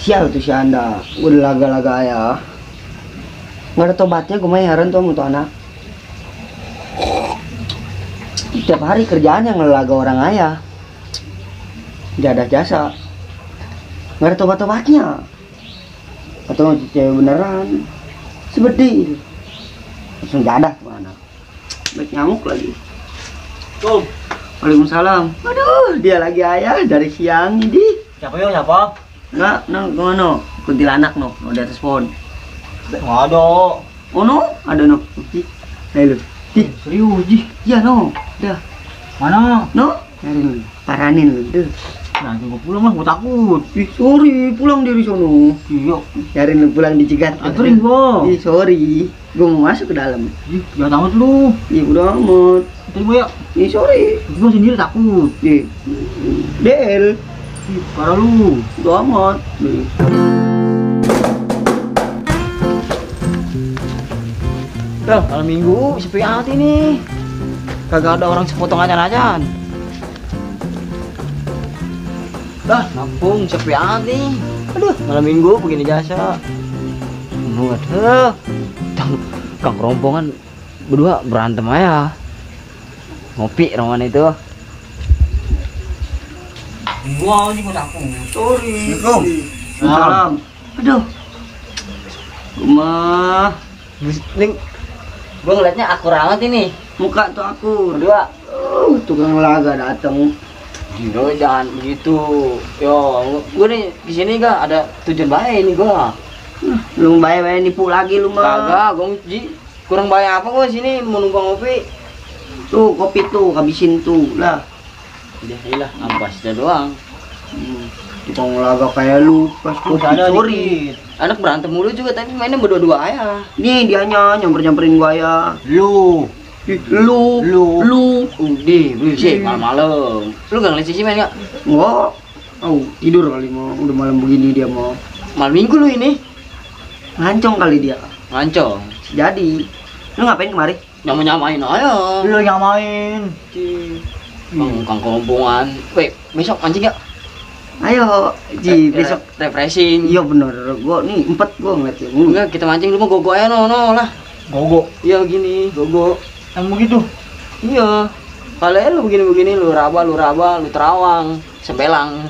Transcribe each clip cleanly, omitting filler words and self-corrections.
Sial tuh si Anda, udah laga-laga ya. Nggak ada tobatnya, gue mah heran tuh sama tuh anak. Tiap hari kerjaan yang ngelaga orang ayah. Nggak ada jasa. Nggak ada tobat-tobatnya. Atau cewek beneran. Sebedil. Langsung jadah tuh anak. Baik nyamuk lagi. Waalaikumsalam. Aduh, dia lagi ayah dari siang ini. Siapa yo, siapa? Enggak, no, kuntilanak no di atas pohon. Nggak ada. Oh no, ada no. Ayo lu. Serius, Ji? Iya no, dah. Mana? No, cari lu. Paranin lu. Duh. Nanti gua pulang lah, gua takut. Ih, sorry, pulang dari sono. Iya. Cari lu pulang dicegat. Anterin gua. Ih, sorry. Gua mau masuk ke dalam. Ji, jangan takut lu. Ih, udah amat. Anterin gua ya. Ih, sorry. Gua sendiri takut. Ih. Del. Ih, parah lu. Udah amat. Ih. Dah, malam minggu sepi amat ini. Kagak ada orang sepotong acan-acan. Dah, nampung sepi amat nih. Aduh, malam minggu begini jasa. Aduh, kang rombongan berdua berantem aja. Ngopi rombongan itu. Gua ini gua takut. Sorry. Assalamualaikum. Aduh. Rumah. Ning, gua ngeliatnya akur amat ini. Muka tuh aku. Berdua. Tukang laga dateng. Yo, jangan begitu. Yo, gua nih di sini gak ada tujuan baik ini gua. Lu bayar nipu lagi lu mah. Kagak, gua Ji. Kurang bayar apa gua sini mau numpang ngopi. Tuh kopi tuh habisin tuh lah. Udah iyalah, ambasnya doang. Tukang laga kayak lu pas kopi sorry. Anak berantem mulu juga tapi mainnya berdua-dua aja. Nih dianya nyamperin gua ya. Lu Lu udah berisik malam-malam. Lu gak ngeliat Cici main gak? Enggak. Tidur kali mau. Udah malam begini dia mau. Malam minggu lu ini. Ngancong kali dia. Ngancong. Jadi, lu ngapain kemari? Nyamain aja. Lu yang main. Kang kelompongan. Weh, besok mancing gak? Ayo, Ji, besok refreshing. iya bener. Gua nih 4 gua ngeliat ya. Enggak, kita mancing lu mau gogo aja no lah. Gogo. Iya gini, gogo. Yang begitu. Iya. Kalian lu begini-begini lu raba, lu terawang, sembelang.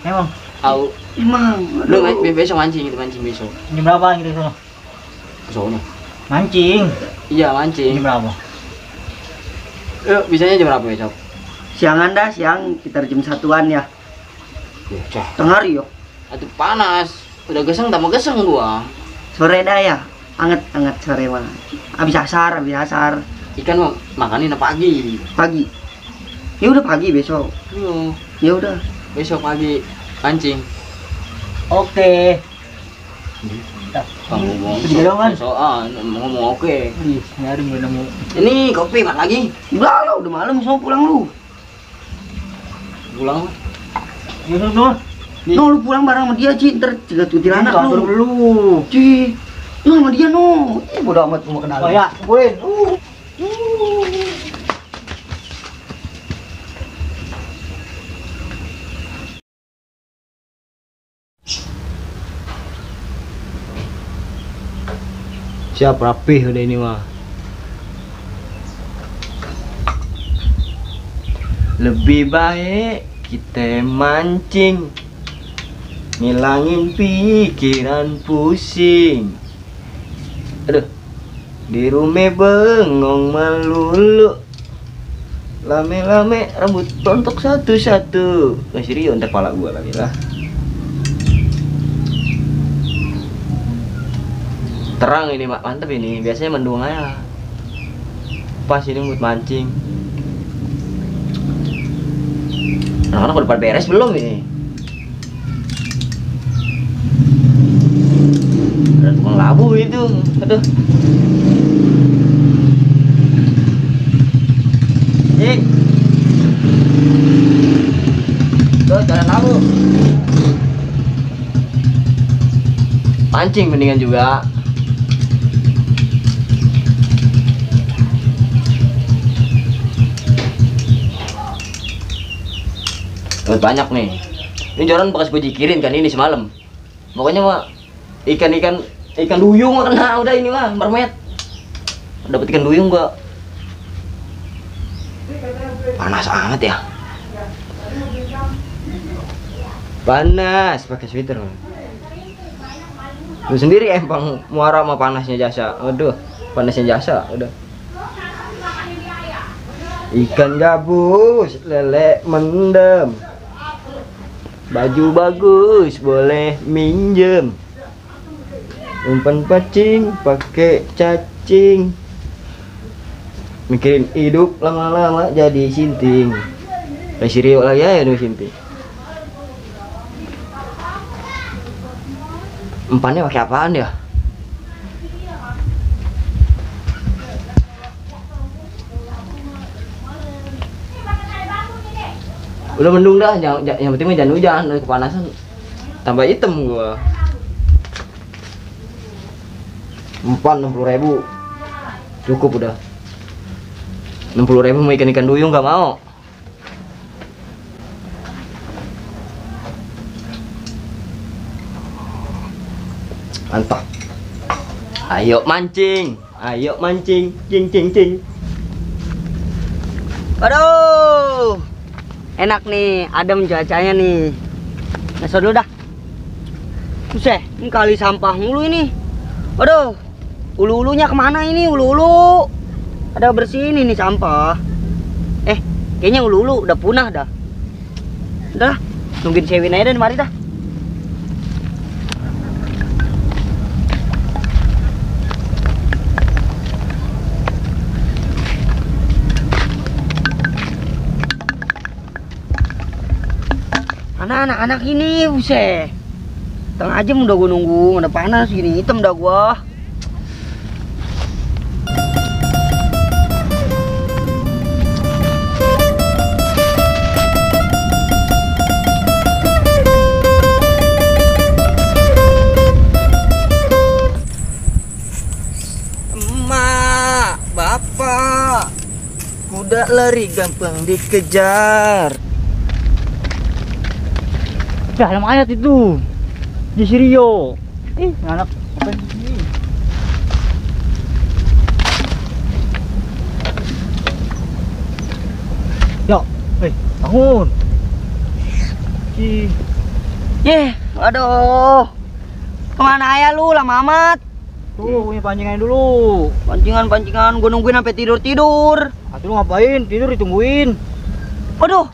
Emang. Au. Emang. Lu besok mancing, kita mancing besok. Jam berapa kita sono? Sono. Mancing. Iya, mancing. Jam berapa? Bisanya jam berapa besok? Siangan dah, siang kita jam 1-an ya. Cah. Tengah hari yo. Aduh panas. Udah geseng tambah geseng gua. Sore dah ya. Anget sore mah. Habis asar. Ikan mah makanin pagi. Pagi. Ya udah pagi besok. Iya. Ya udah. Besok pagi mancing. Oke. Kamu ngomong. Perjalanan. Soal ngomong oke. Ih, nyari gue nemu. Ini kopi mat lagi. Udah malam semua pulang lu. Pulang. Ya sono. No, lu pulang bareng sama dia, Ci. Ntar juga tutir anak lu. Lu. Ci. Lu sama dia no. Bodo amat semua kenal. Oh ya, boleh. Siap rapih udah ini mah. Lebih baik kita mancing, ngilangin pikiran pusing. Aduh, di rumah bengong melulu, lame-lame rambut tontok satu-satu. Nggak serius ntar pala gua lagi lah. Terang ini mak, mantep ini. Biasanya mendung aja. Pas ini buat mancing. Anak-anak udah pada beres belum ini? Ada tukang labu itu. Aduh. Cik. Tuh jalan labu. Pancing mendingan juga. Banyak nih. Ini joran bekas gue jikirin kan ini semalam. Pokoknya mah ikan duyung mah kena udah ini mah mermet. Dapat ikan duyung gua. Panas amat ya. Panas, pakai sweater. Lu sendiri empang muara sama panasnya jasa. Aduh, panasnya jasa udah. Ikan gabus, lele mendem. Baju bagus, boleh minjem. Umpan pacing, pakai cacing. Mikirin hidup lama-lama jadi sinting. Kasih riuk lagi ya nu sinting. Umpannya pakai apaan ya? Udah mendung dah, yang penting jangan hujan, kepanasan tambah hitam gua. Umpan 60.000 cukup udah. 60.000 mau ikan duyung nggak mau. Mantap. Ayo mancing, cing cing cing. Aduh, enak nih, adem cuacanya nih. Ngesot dulu dah. Buset, ini kali sampah mulu ini. Aduh, ulu-ulunya kemana ini ulu-ulu? Ada bersih ini nih sampah. Kayaknya ulu-ulu udah punah dah. Udah, nungguin Sewin aja dan mari dah. Anak-anak ini, buset. Tengah jam udah gua nunggu, udah panas gini, hitam dah gua. Emak, bapak, kuda lari gampang dikejar. Dalam ayat itu di Sirio. Anak apa ini? Yo, bangun. Aduh. Kemana ya lu, lama amat? Tuh, punya pancingan dulu. Pancingan, gua nungguin sampai tidur. Lu ngapain? Tidur ditungguin. Waduh.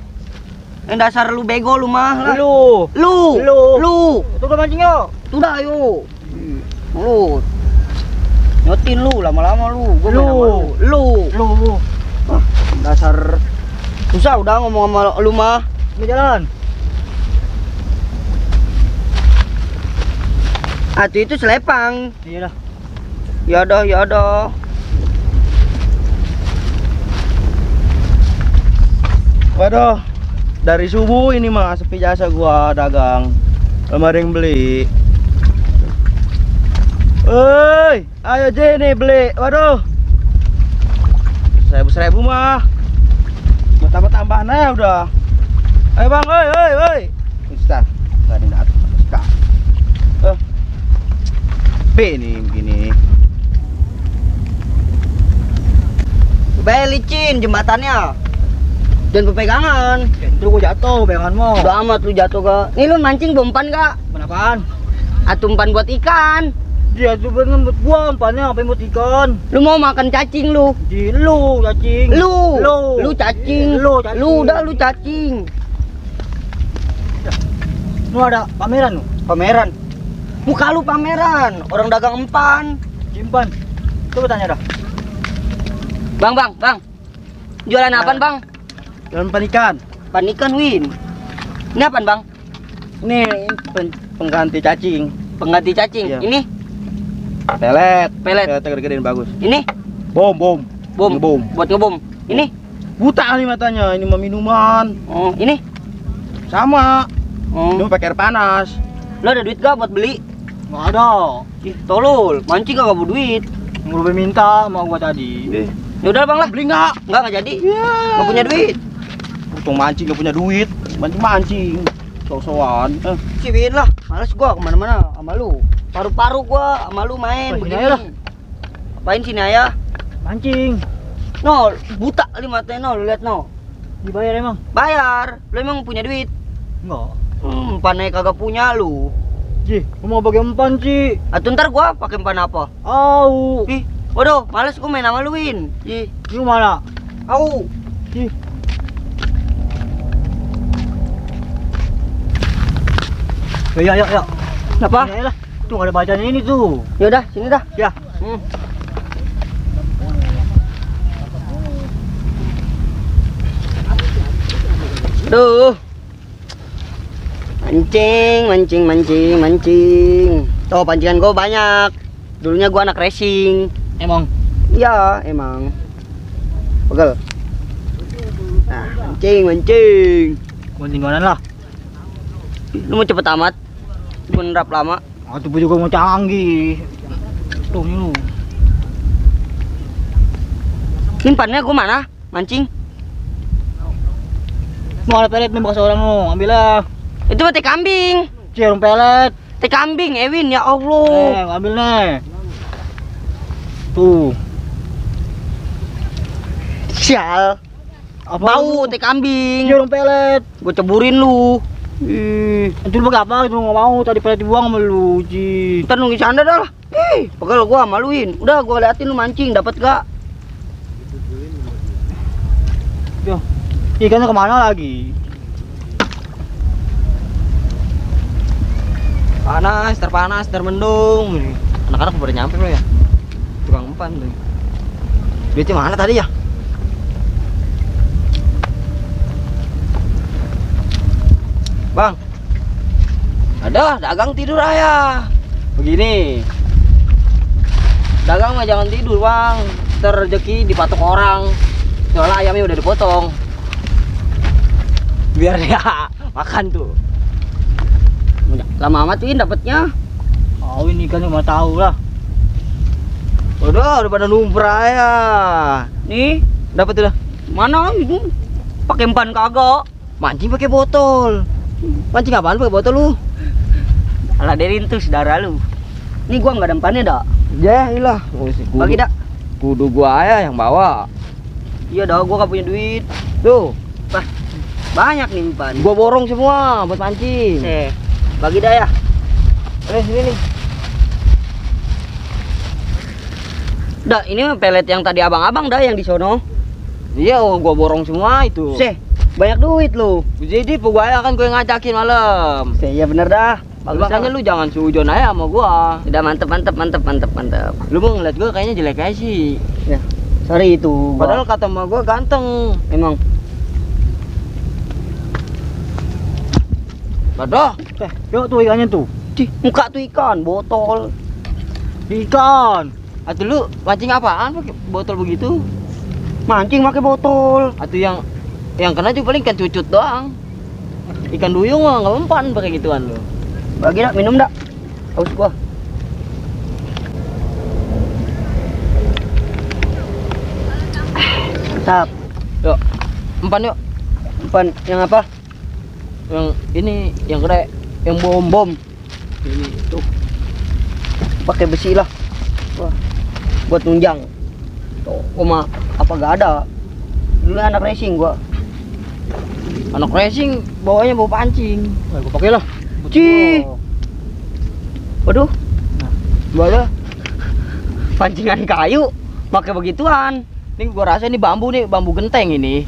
Yang dasar lu bego lu mah. Lu. Tuh udah mancing yo. Udah ayo. Lu. Nyotin lu lama-lama lu. Gua main sama lu. Lu. Dasar susah udah ngomong sama lu mah. Ini jalan. Itu selepang. Iya dah. Ya dah. Waduh, dari subuh ini mah sepi jasa gua dagang. Belum ada yang beli. Woi, ayo Jenny beli. Waduh. 1.000 mah. Mau tambah-tambahan aja udah. Ayo bang, woi. Ustaz, nggak ada yang datang. B nih begini. Licin jembatannya. Jangan berpegangan. Itu gua jatuh peganganmu. Udah amat lu jatuh gak? Nih lu mancing umpan gak? Kenapaan? Umpan buat ikan. Dia tuh bener buat gua umpannya ngapain buat ikan? Lu mau makan cacing lu? Di lu cacing. Lu cacing. Lu cacing. Lu ada pameran lu? Pameran. Muka lu pameran. Orang dagang umpan. Simpan. Coba tanya dah. Bang. Jualan apaan, Bang? Jalan panikan. Panikan, Win. Ini apaan, Bang? Ini pengganti cacing. Pengganti cacing. Iya. Ini Pelet. Pelet. Gede-gedein bagus. ini Bom. bom. Buat ngebom. Ini Buta nih matanya. Ini mah minuman. ini. Sama. Oh. Ini pakai air panas. Lo ada duit gak buat beli? Nggak ada. Tolol, mancing gak buat duit. Mau minta mau gua tadi. Ya udah Bang lah. Beli nggak? Nggak jadi. Nggak punya duit. Untung mancing nggak punya duit. Mancing. Sosokan. Ciwin lah, males gua kemana-mana sama lu. Paru-paru gua sama lu main Wah, sini begini. aja lah. Apain sini ayah? Mancing. No, buta li matanya no, lu lihat no. Dibayar emang? Bayar, lu emang punya duit? Enggak. Panai kagak punya lu. Ji, gua mau pakai umpan, Ci. Atau ntar gua pakai umpan apa? Au. Ih, waduh, males gua main sama lu, Win. Ih, Lu mana? au. Ji. Ya, ya. Kenapa? Sini aja lah. Tuh nggak ada bacanya ini tuh. Yaudah, sini dah. Ya. Hmm. Aduh. Mancing. Tuh pancingan gua banyak. Dulunya gua anak racing. Emang. Iya, emang. Pegel. Nah, mancing. Mancing kanan lah. Lu mau cepet amat? Menerap lama. Tuh juga mau canggih. Tuh ini lu. Ini umpannya gua mana? Mancing. Mau ada pelet nih bekas orang lu, ambil lah. Itu mah teh kambing. Cium pelet. Teh kambing, Ewin, ya Allah. Ambil nih. Tuh. Sial. Apa Bau teh kambing. Cium pelet. Gue ceburin lu. Ih, Itu lu pakai apa? Itu nggak mau. Tadi pelet dibuang sama lu, Ji. ntar nunggu canda dah lah. Pegel gua maluin. Udah gua liatin lu mancing, dapat gak? Yo. Ikannya kemana lagi? Panas, termendung. Anak-anak baru nyampe lo ya. Tukang umpan tuh. Duitnya mana tadi ya? Bang. Ada dagang tidur ayah. Begini. Dagang mah jangan tidur, Bang. Ntar rezeki dipatok orang. Soalnya ayamnya udah dipotong. Biar dia makan tuh. Lama amat Win dapatnya. Oh, ini ikannya nggak tahu lah. Udah pada numpra ya. Nih, Dapat udah. mana ini? Pakai umpan kagak. Mancing pakai botol. Mancing apaan pakai botol lu? Alah derin tuh saudara lu. Nih gua nggak ada umpannya dak. Ya ilah. Bagi dak. Kudu gua aja yang bawa. Iya dah, gua gak punya duit. Tuh, Banyak nih umpan. gua borong semua buat mancing. Bagi dah ya. Sini nih. Dah, ini mah pelet yang tadi abang-abang dah yang di sono. Iya, gua borong semua itu. Banyak duit lu. Jadi pegawai kan gue ngajakin malam. Iya bener dah. Bagus Makanya lu jangan sujon aja sama gua. Udah mantep. Lu mau ngeliat gua kayaknya jelek aja sih. Ya, sorry itu. Padahal kata sama gua ganteng. emang Aduh, Yuk tuh ikannya tuh. muka tuh ikan, botol. Ikan. atuh lu mancing apaan pakai botol begitu? Mancing pakai botol. Atau yang kena juga paling ikan cucut doang. Ikan duyung mah nggak mempan pakai gituan lu. Bagi dak, minum dak. Haus gua. Mantap. Yuk, empan yuk. Umpan yang apa? Yang ini, yang gede, yang bom. Ini tuh. Pakai besi lah. Wah, buat nunjang. Tuh, gua mah apa gak ada. Dulu anak racing gua. Anak racing bawanya bawa pancing. Gua pakai lah. Ci. Waduh. Gua Pancingan kayu pakai begituan. ini gua rasa ini bambu genteng ini.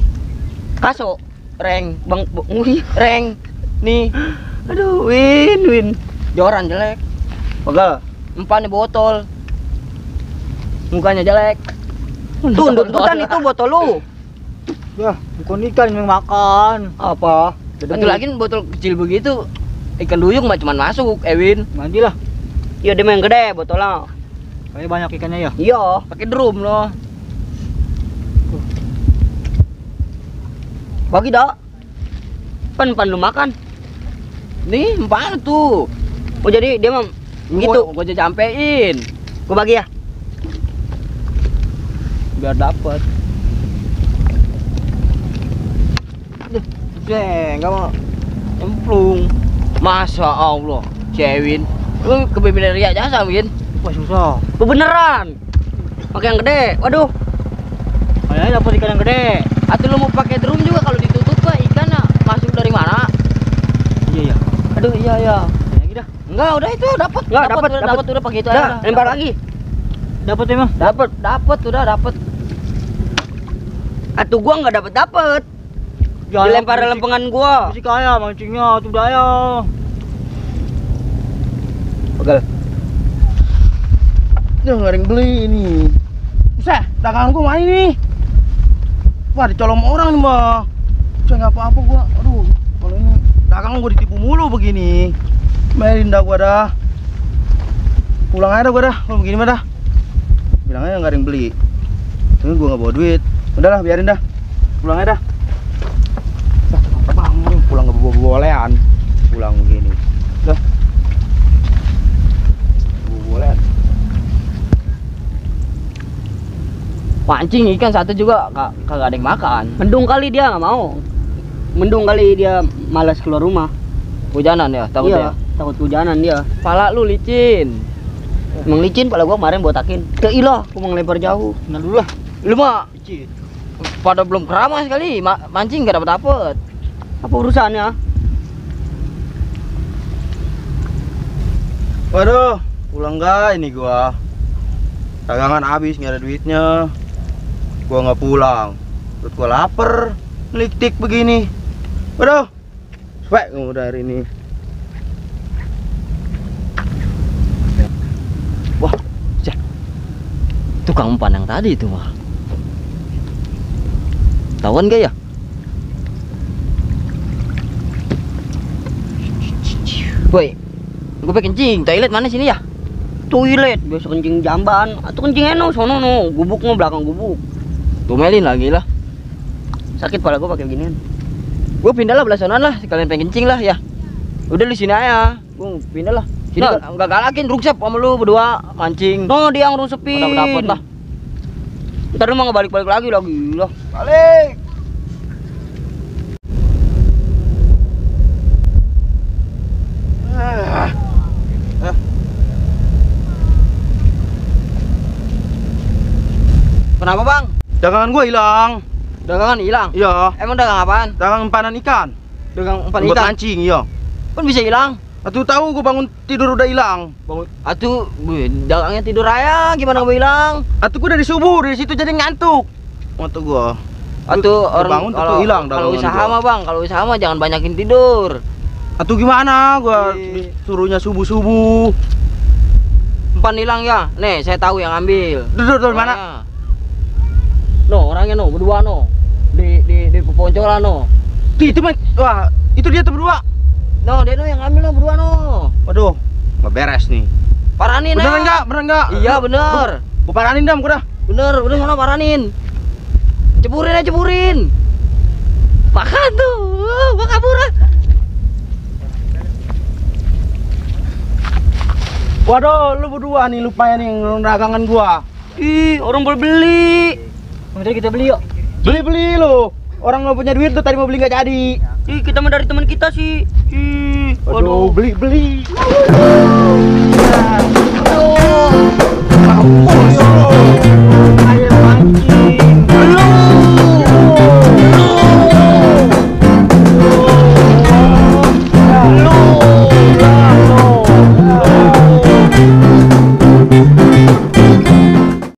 Kaso. Reng, Bang, wih, reng. Nih, aduh, Win. joran jelek. Pegel. Empannya botol. Mukanya jelek. Tuh, tuntutan itu botol lu. Ya, bukan ikan yang makan. Apa? Satu lagi botol kecil begitu. Ikan duyung mah cuman masuk, Ewin. Mandi lah. Iya, dia yang gede botolnya. Kayak banyak ikannya ya. Iya. Pakai drum loh. Bagi dak. Pan lu makan. Nih, empan tuh. Oh, jadi dia mah gitu. Gua aja jampein Gua bagi ya. biar dapet. Enggak mau. Nyemplung. Masa Allah, Cewin. Lu kebeberan Ria jasa, Win. Wah susah. Beneran. Pakai yang gede. Waduh. Kayaknya dapat ikan yang gede. Atau lu mau pakai drum juga kalau ditutup Pak, ikan masuk dari mana? Iya. Aduh, iya ya. Lagi dah. Enggak, udah itu dapat. Enggak, dapat, dapat udah pakai itu Dah, aja. Lempar lagi. Dapat emang. Dapat udah dapat. Atuh gua enggak dapat. Ya, Dilempar lempengan gua. Masih kaya mancingnya tuh daya. Pegal. Duh, nggak ada yang beli ini. Bisa, dagangan gua main nih. Wah, dicolong orang nih, Mbak. Saya nggak apa-apa gua. Aduh, kalau ini dagang gua ditipu mulu begini. Mainin dah gua dah. Pulang aja dah gua dah. Kalau begini mah dah. Bilang aja nggak ada yang beli. Tapi gua nggak bawa duit. Udahlah, biarin dah. Pulang aja dah. Bang, pulang nggak bawa bolehan. Pulang begini. Dah. Bawa bolehan. Pancing ikan satu juga kagak ada yang makan. Mendung kali dia nggak mau. Mendung kali dia malas keluar rumah. Hujanan ya, takut Iya, ya. takut hujanan dia. Pala lu licin. Emang licin pala gua kemarin botakin. Keilah, gua mau ngelempar jauh. Kenal dulu lah. Lu mah pada belum keramas kali, mancing gak dapet. Apa urusannya? Waduh, pulang nggak ini gua? Dagangan habis, nggak ada duitnya. Gua nggak pulang. Terus gua lapar, liktik begini. Waduh, supaya udah hari ini. Wah, tukang umpan yang tadi itu mah. Tawan gak ya? Woi, gue pengen kencing. Toilet mana sini ya? Toilet, biasa kencing jamban. Atau kencing eno, sono no. Gubuk no, belakang gubuk. Tumelin lagi lah. Sakit pala gua pakai beginian. Gue pindah lah belah sonoan lah. Sekalian pengen kencing lah ya. Udah lu sini aja. Gue pindah lah. Sini Nah. gak galakin ruksep sama lu berdua mancing. No, dia yang rusepin. Dapet lah. Ntar lu mau ngebalik-balik lagi lah. Balik. Kenapa bang? Dagangan gua hilang. Dagangan hilang? Iya. Emang dagang apaan? Dagang empanan ikan. Dagang umpan Buat ikan? mancing, iya. Kan bisa hilang? Atuh tahu gua bangun tidur udah hilang. Bangun. Atuh, dagangnya tidur aja, gimana mau hilang? Atuh gua dari subuh, dari situ jadi ngantuk. Atuh gua. Atuh orang bangun tuh hilang kalau dagangan usaha gua. mah bang, kalau usaha mah jangan banyakin tidur. Atuh gimana? Gua Ih. suruhnya subuh-subuh. Umpan hilang ya? Nih, saya tahu yang ambil. Duduk mana? Orangnya. No, orangnya no, berdua no. Di peponcolan no. Itu mah, wah, itu dia tuh berdua. No, dia no yang ambil no, berdua no. Waduh, nggak beres nih. Paranin Beneran ya. nggak? Beneran nggak? Iya bener. Gua paranin dam, gua dah. Bener, udah sana paranin. Ceburin aja, ceburin. Makan tuh, gua kabur ah. Waduh, lu berdua nih lupain yang dagangan gua. Ih, orang boleh beli. Nanti kita beli yuk. Beli lu. Orang nggak punya duit tuh tadi mau beli nggak jadi. Ih, kita mah dari teman kita sih. Ih, Waduh, beli. Aduh. Ampun ya Allah.